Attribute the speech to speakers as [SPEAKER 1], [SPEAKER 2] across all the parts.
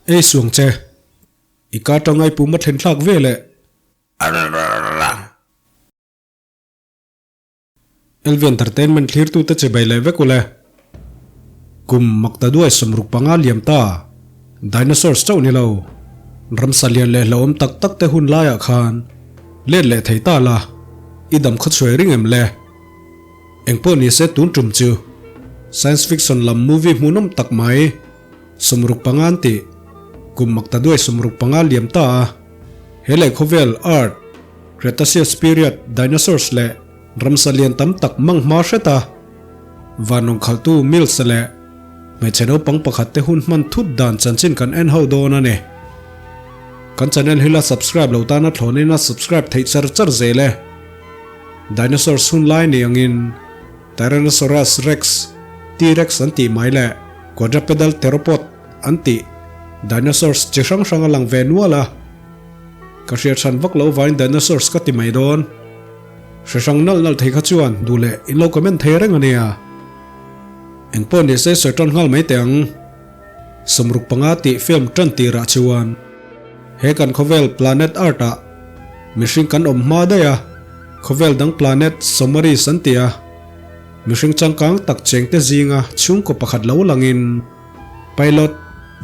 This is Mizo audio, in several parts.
[SPEAKER 1] Ei suang che. I ka tangai pum a thlen thlak ve le. LV Entertainment thlirtute che bai leh vek ule. Kum makta duai 65 liam ta. Dinosaurs chauh ni lo. Ramsa lian leh hlauhawm tak tak te hun laiah khan let leh thei ta la, i dam khaw chhuai ring em le? Engpawh ni se tun tum chu science fiction lam movie hmuhnawm tak mai 65 an tih kum makta duai 65 liam ta a. He leh khawvel Earth, Cretaceous period dinosaurs leh ramsa lian tam tak mang hma hret a. Vanlawng khalhtu Mills leh hmeichhe naupang pakhat te hun hman thut dan chanchin kan en ho dawn a ni. Kan channel hi la subscribe lo tana thlawnin a subscribe theih char char zel e. Dinosaurs hun lai ni angin Tyrannosaurus rex, T-rex an tih mai leh quadrupedal theropod an tih dinosaurs chi hrang hrang a lang ve nual a. Ka hriat hran vak lo vain dinosaurs ka ti mai dawn. Hre hrang nalh nalh thei kha chuan duh leh in lo comment thei reng a nia. Engpawh ni se sawi tan nghal mai teh ang. 65 tih film tan tirah chuan he kan khawvel planet Earth ah mihring kan awm hma daih a, khawvel dang planet Somaris an ti a, mihring changkang tak cheng te zinga chhungkaw pakhat lo langin pilot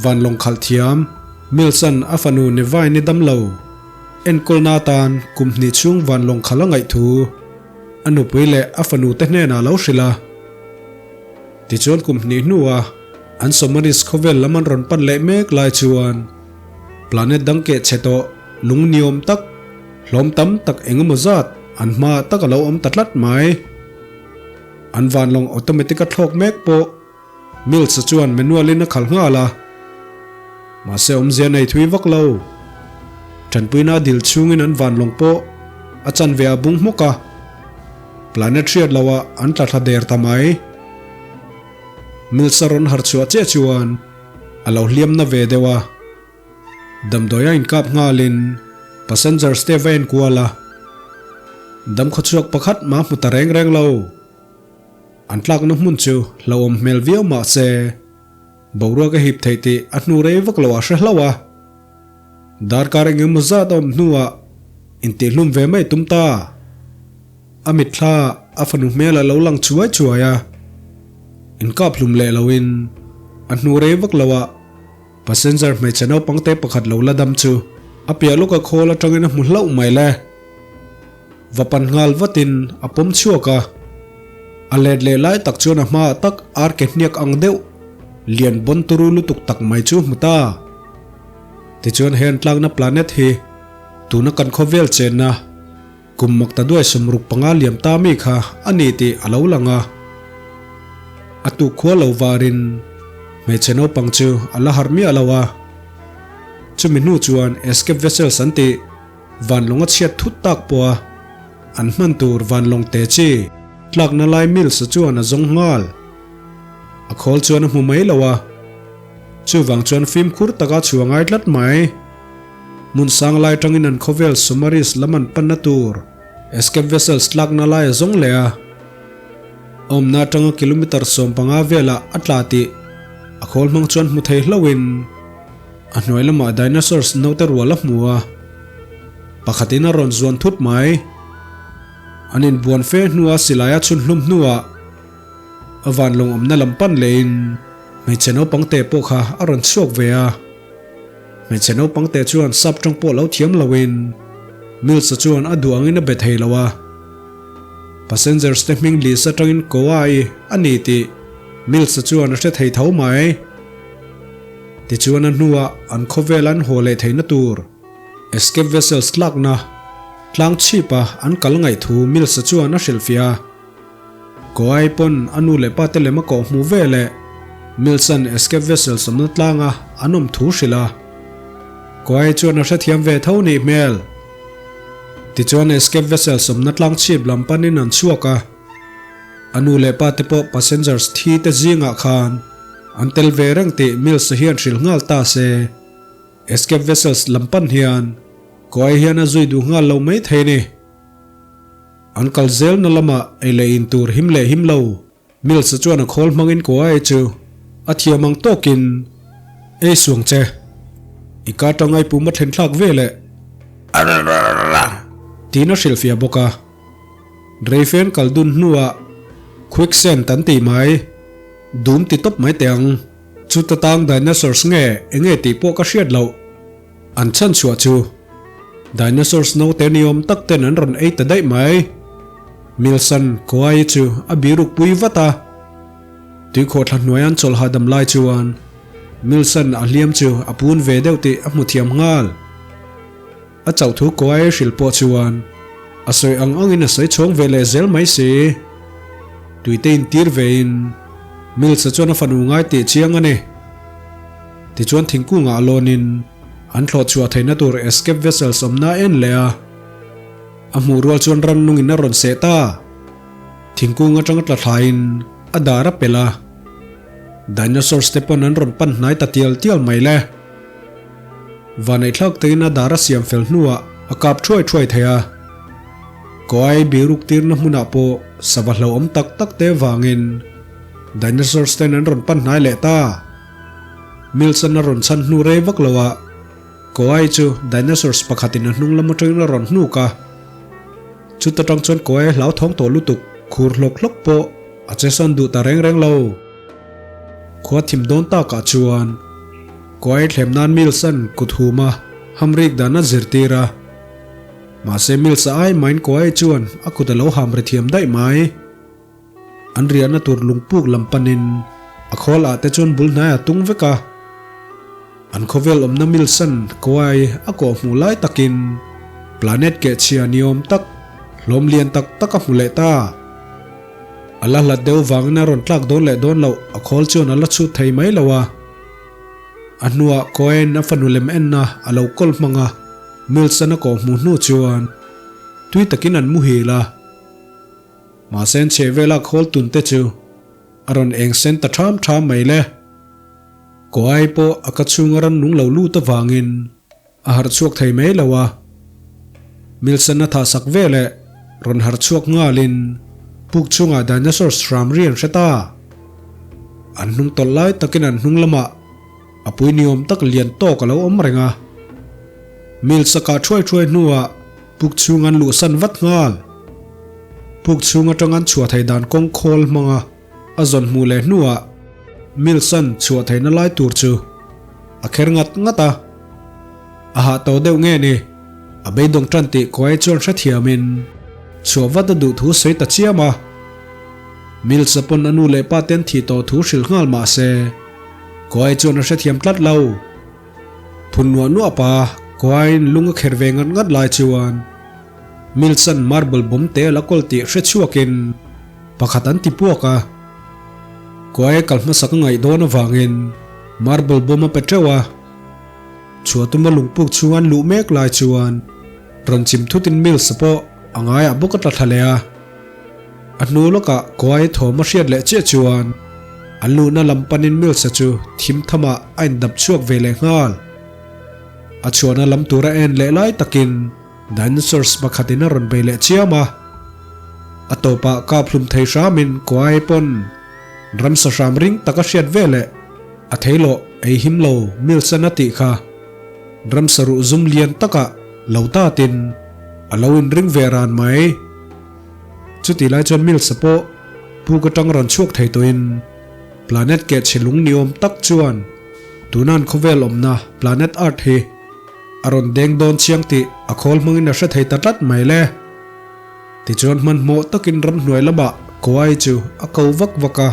[SPEAKER 1] vanlawng khalh thiam Mills-a'n a fanu Nevine-i damlo enkawlna atan kum hnih chhung vanlawng khalh a ngaih thu a nupui leh a fanu te hnenah lo hrilh a. Tichuan kum hnih hnua an Somaris khawvel lam an rawn pan leh mek lai chuan planet dang keh chhe tawh lung niawm tak, hlawm tam tak eng emaw zat an hmaah tak a lo awm ta tlat mai. An vanlawng automatic a thlawk mek pawh Mills-a chuan manual-in a khalh nghal a. Mahse awmzia nei thui vak lo. Tanpuina a dil chhungin an vanlawng pawh a chanve a bung hmawk a. Planet hriat loah an tla thla der ta mai. Mills-a rawn harh chhuah chiah chuan a lo hliam na ve deuh a. Damdawi a inkap nghalin passengers te va enkual a. Dam khawchhuak pakhat mah hmu ta reng reng lo. An tlakna hmun chu hlauhawm hmel viau mah se boruak a hip theih tih a hnu rei vak lo a hre hlauh a. Darkar eng emaw zat a awm hnuah intihhlum ve mai tum ta. A mitthla a fanu hmel a lo lang chuai chuai a, inkap hlum leh loin a hnu rei vak lo a passenger hmeichhe naupang te pakhat lo la dam chu a piah lawka khawl atangin a hmu hlauh mai le. Va pan nghal vatin a pawm chhuak a, a let leh lai tak chuan a hmaah tak ar ke hniak ang deuh lian bawn turu lutuk tak mai chu hmu ta. Tichuan he an tlakna planet hi tuna kan khawvel chenna kum makta duai 65 liam ta mi kha a ni tih a lo lang a. A tuk khua lo varin hmeichhe naupang chu a la harh miah lo a. Chumi hnu chuan escape vessels an tih vanlawng a chhiat thut tak pawh a an hman tur vanlawng te chi tlakna lai Mills-a chuan a zawng nghal. A khawl chuan a hmu mai lo a. Chuvang chuan fimkhur taka chhuah ngai tlat mai. Hmun sang lai tangin an khawvel Somaris lam an panna tur escape vessels tlakna lai a zawng leh a. Awmna atanga kilometre 15 velah a tla tih a khawl hmang chuan hmu thei hlauhin a hnuai lamah dinosaurs naute rual a hmu a. Pakhatin a rawn zuan thut mai. An inbuan fe hnua silai a chhun hlum hnuah A vanlawng awmna lam pan lehin hmeichhe naupang te pawh kha a rawn chhuak ve a. Hmeichhe naupang te chuan sap tawng pawh lo thiam loin Mills-a chuan a duh angin a be thei lo a. Passengers te hming list atangin Koa-i a ni tih Mills-a chuan a hre thei tho mai. Tichuan a hnuah an khawvel an haw leh theihna tur escape vessels tlakna tlang chhipa an kal ngaih thu Mills-a chuan a hrilhfiah a. Koai pawn a nu leh pa te lem a kawh hmu ve leh Mills-a'n escape vessel sawmna tlanga an awm thu hrilh a. Koai chuan a hrethiam ve tho nih hmel. Tichuan escape vessel sawmna tlang chhip lam panin an chhuak a. A nu leh pa te pawh passengers thi te zingah khan an tel ve reng tih Mills-a hian hrilh nghal ta se. Escape vessels lam pan hian Koai hian a zui duh nghal lo mai thei ni. An kal zelna lamah ei leh in tur him leh him lo. Mills-a chuan a khawl hmangin Koai chu a thiam ang tawkin, Ei suang che. I ka atanga i pum a thlen thlak ve leh. Tiin a hrilhfiah bawk a. Reifen kal dun hnuah quicksand an tih mai, dum ti tawp mai teh ang. Chuta tang dinosaurs nge enge tih pawh ka hriat loh. An chhan chhuah chu dinosaurs naute ni awm tak ten an rawn ei ta daih mai. Milson Kauai chu a biruk pui vat a. Tuikhawhthla hnuai an chawlh hahdam lai chuan Milson a hliam chu a pun ve deuh tih a hmu thiam nghal. A chauh thu Kauai hrilh pawh chuan a sawi ang angin a sawi chhawng ve leh zel mai si. Tuite intir vein Mills-a chuan a fanu ngai tih chiang a ni. Tichuan thingkungah a lawnin an thlawh chhuah theihna tur escape vessels awmna a en leh a. A hmuh rual chuan rannungin a rawn seh ta. Thingkung atanga tla thlain a dar a pelh a. Dinosaurs te pawn an rawn pan hnai ta tial tial mai le. Vaneihthlak takin a dar a siam fel hnuah a kap thuai thuai thei a. Kawai biruk tirna hmunah pawh sava hlauhawm tak tak te vangin dinosaurs ten an rawn pan hnai leh ta. Mills-an a rawn chhan hnu rei vak lo ah Kawai chu dinosaurs pakhatin a hnung lam atangin a rawn hnuk a. Chuta tang chuan Kawai hlauthawng tawh lutuk khur hlawk hlawk pawh a che sawn duh ta reng reng lo. Khua thim dawn takah chuan Kawai thlem nan Mills-an kut hum a hamrik dan a zirtir a. Mahse Mills-a ai main Kawai chuan a kut a lo hamri thiam daih mai. An riahna tur lungpuk lam panin a khawl ah te chuan bul hnai a tung vek a. An khawvel awmna Mills-an Kawai a kawh hmuh lai takin planet kehchhia ni awm tak hlawm lian tak tak a hmu leh ta. A la hlat deuh vangin a rawn tlak dawn leh dawn loh a khawl chuan a la chhut thei mai lo a. A hnuah Cohen a fanu lem enna a lo kawl hmang a, Mills-an a kawh hmuh hnu chuan tui takin an muhil a. Mahse an chheh vela khawl tun te chu a rawn eng sen ta ṭham ṭham mai le. Kawai pawh a ka chhunga rannung lo lut avangin A harh chhuak thei mai lo a, Milson a thah sak ve leh rawn harh chhuak nghalin puk chhungah dinosaurs hram ri an hre ta. An hnung tawlh lai takin an hnung lamah a pui ni awm tak lian tawk a lo awm reng a. Mills a kah thuai thuai hnuah puk chhung an luhsan vat nghal. Puk chhung atang an chhuah thei dan kawng khawl hmanga A zawn hmuh leh hnuah Mills-a'n chhuah theihna lai tur chu a kher ngat ngat a. A hah tawh deuh nge ni? A beidawng tan tih Kawai chuan hrethiamin chhuah vat a duh thu sawi ta chiam a. Mills-a pawn a nu leh pa ten thih tawh thu hrilh nghal mah se Kawai chuan a hrethiam tlat lo. Phun nuah nuah pa Kawaiin lung a kher ve ngat ngat lai chuan Mills-a'n marble bawm te a la kawl tih hre chhuakin Pakhat an ti puak a, Kuai kal hmasa ka ngaih dawn avangin marble bawm a pe teuh a. Chhuah tuma lungpuk chhung an luh mek lai chuan rawn chim thutin Mills pawh a ngaiah bawk a tla thla leh a. A hnu lawkah Kuai thawm a hriat leh chiah chuan an luhna lam panin Mills-a chu thim thamah a indap chhuak ve leh nghal. A chhuahna lam tur a en leh lai takin Dinosaurs pakhatin a rawn bei leh chiam a, a tawpah kap hlum thei hramin Kuai pawn ramsa hram ring tak a hriat ve leh a theilawh ei him lo Milson a tih kha ramsa ruh zum lian takah lo tatin a lo inring ve ran mai. Chutih lai chuan Mills-a pawh puk atang rawn chhuak thei tawhin planet kehchhe lung ni awm tak chuan tuna an khawvel awmna planet Earth hi A rawn deng dawn chiang tih a khawl hmangin a hre thei ta tlat mai le. Tichuan hmanhmawh takin ramhnuai lamah Kawai chu a ko vak vak a.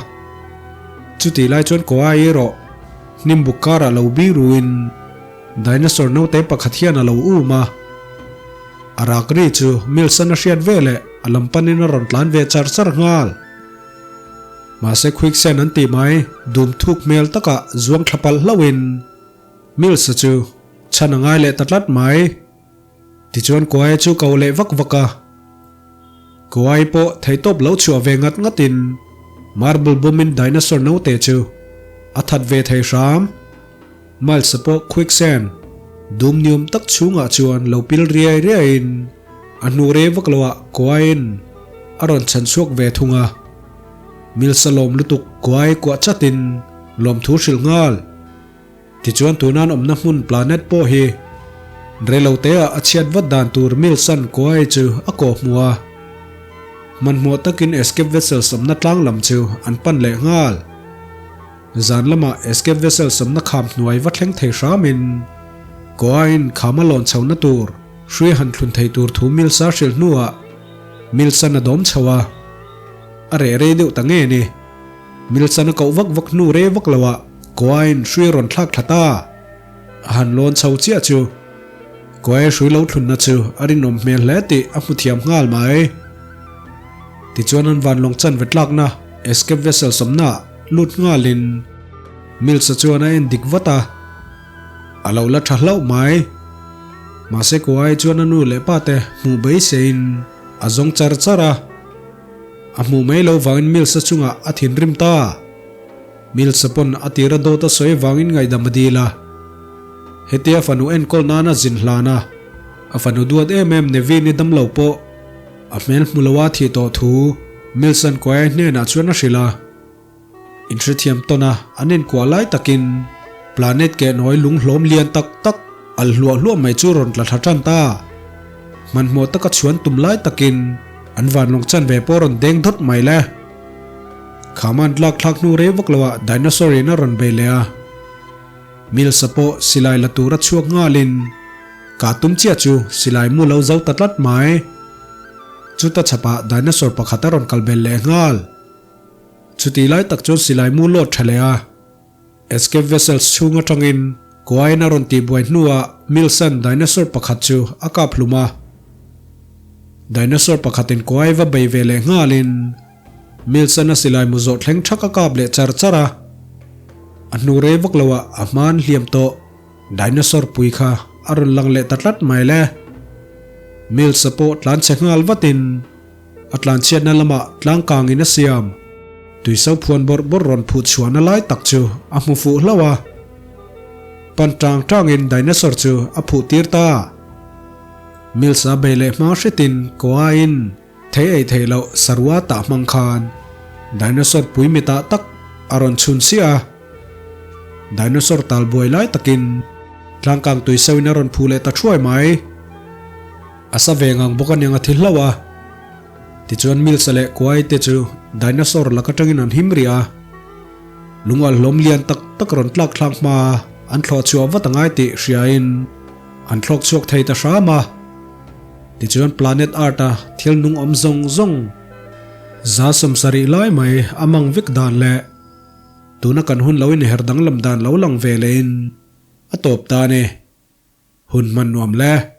[SPEAKER 1] Chutih lai chuan Kawai erawh hnimbuk karah lo bi ruin dinosaur naute pakhat hian a lo um a. A rak ri chu Milson a hriat veleh a lam panin a rawn tlan ve char char nghal. Mahse quicksand an tih mai dum thuk hmel takah zuang thla palh hlauhin Mills-a chu chhan a ngai leh ta tlat mai. Tichuan Kuai chu ko leh vak vak a. Kuai pawh theihtawp lo chhuah ve ngat ngatin marble bawmin dinosaur naute chu a that ve thei hram. Miles-a pawh quicksand dum niawm tak chhungah chuan lo pil riai riaiin a hnu rei vak loah Kuaiin a rawn chhan chhuak ve thung a. Mills-a lawm lutuk Kuai kuah chatin lawmthu hrilh nghal. Tichuan tuna an awmna hmun planet pawh hi reiloteah a chhiat vat dan tur Mills-a'n Koai chu a kawh hmuh a. Hmanhmawh takin escape vessels awmna tlang lam chu an pan leh nghal. Zan lamah escape vessels awmna kham hnuai va thleng thei hramin Koaiin khama lawn chhohna tur hrui han thlun thei tur thu Mills-a hrilh hnuah Mills-a'n a dawm chho a. A reh rei deuh ta nge ni. Mills-a'n a koh vak vak hnu rei vak loah Koaiin hrui a rawn thlak thla ta. A han lawn chho chiah chu Koai hrui lo thlunna chu a rinawm hmel hle tih a hmu thiam nghal mai. Tichuan an vanlawng chanve tlakna escape vessel sawmnaah lut nghalin Mills-a chuan a en dik vat a, a lo la tha hlauh mai. Mahse Koai chuan a nu leh pa te hmuh beiseiin a zawng char char a, a hmuh mai lo vangin Mills-a chungah a thinrim ta. Mills-a pawn a tira dawt a sawi vangin ngaihdam a dil a. Hetia fanu enkawl nana zin hlan a, a fanu duat em em Nevin-i damlo pawh a hmel hmu lo a thih tawh thu Mills-a'n Koai hnenah chuan a hrilh a. Inhrethiam tawn a an inkuah lai takin planet kehnawi lung hlawm lian tak tak al hluah hluah mai chu rawn tla thla tan ta. Hmanhmawh taka chhuan tum lai takin an vanlawng chanve pawh rawn deng dawt mai le. Khaman tlak thlak hnu rei vak loah dinosaur in a rawn bei leh a. Mills-a pawh silai la tura chhuak nghalin kah tum chiah chu silai mu lo zo ta tlat mai. Chuta chhapah dinosaur pakhat a rawn kal bel leh nghal. Chutih lai tak chuan silai mu lawt tha leh a. Escape vessels chhung atangin Koain a rawn tihbuai hnuah Mills-a'n dinosaur pakhat chu a kap hlum a. Dinosaur pakhatin Koai va bei ve leh nghalin Mills-a'n a silai mu zawh thleng thak a kap leh char char a. A hnu rei vak loah a hmaan hliam tawh dinosaur pui kha a rawn lang leh ta tlat mai le. Mills-a pawh tlanchhe nghal vatin A tlanchhiatna lamah tlangkangin a siam. Tuiso phuan bawrh bawrh rawn phuh chhuahna lai tak chu a hmu fuh hlauh a. Pan tang tangin dinosaur chu a phuh tir ta. Mills-a bei leh hma hretin Koa-in thei ei theih loh sarua tah hmang khan dinosaur pui mitah tak a rawn chhun siah a. Dinosaur tal buai lai takin tlangkang tuiso-in a rawn phuh leh ta thuai mai. A sa ve ngang bawk aniang a thi hlauh a. Tichuan Mills-a leh Kuai te chu dinosaur lak atangin an him rih a. Lungal hlawm lian tak tak rawn tlak thlak hma an thlawh chhuah vat angai tih hriain an thlawk chhuak thei ta hram a. Tichuan planet Earth-a thil nung awm zawng zawng 70 lai mai a mang vek dan leh tuna kan hun lo inher danglam dan lo lang ve lehin a tawp ta a ni. Hun hman nuam le.